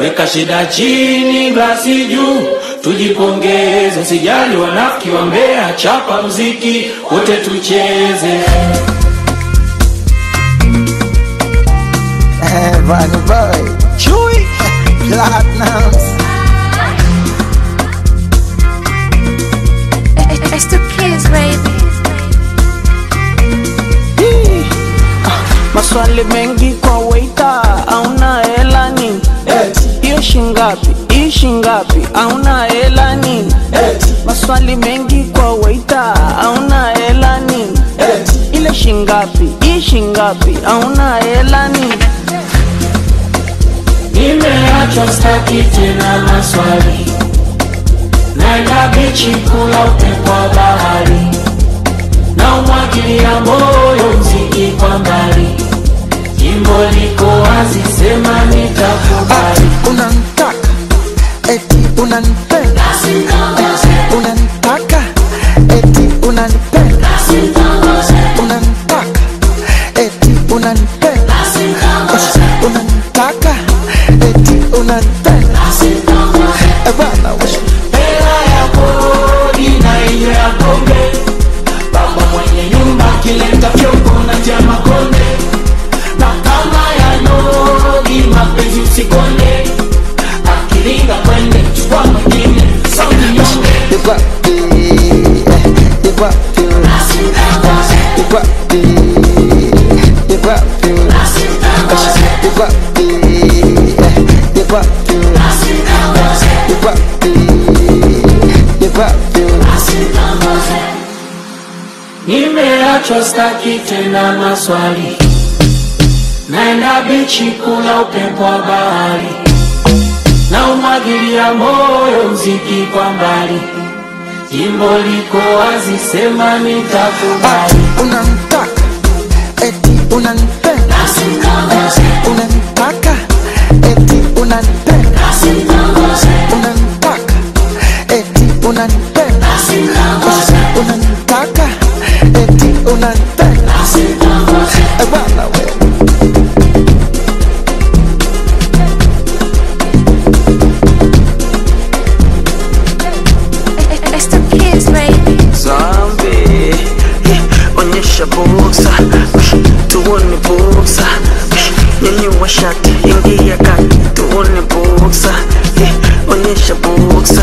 Weka shida chini, glasi juu, tujipongeze, sijali wanafiki wa mbea, chapa mziki wote tucheze. Vanny Boy, Chewy, Platinums. It's the kids, baby. Maswali mengi kwa waiter, hauna hela nini? Hiyo shingapi? Hii shingapi? Hauna hela nini? Maswali mengi kwa waiter, hauna hela nini? Ile shingapi? Hii shingapi? Hauna hela nini? Nimeachwa staki tena maswali, naenda bichi kula upepo wa bahari, na umwagilia moyo mziki kwa mbali, jimbo liko wazi, sema nitakubali. Unanitaka eti unanipenda, unanitaka eti unanipenda, unanitaka eti unanipenda, unanitaka eti unanipenda. Bwana wewe, hela ya kodi na ile ya konge, baba mwenye nyumba kileta fyongo na tia makonde, na kama ya nogi mapenzi usikonde, akilinga kwende chukua mwingine sauti nyonge. Wapi, wapi, wapi, wapi, wapi, wapi, wapi, wapi. Nimeachwa staki tena maswali, naenda bichi kula upepo wa bahari, na umwagilia moyo mziki kwa mbali, jimbo liko wazi, sema nitakubali. Unanitaka eti unanipenda, unanitaka eti unanipenda, unanitaka eti unanipenda, unanitaka eti unanipenda. Bwana wewe. It's the kids, baby. Zombie, yeah, onyesha boksa, tuone boksa, nyanyua shati, ingia kati, tuone boksa, yeah, onyesha boksa.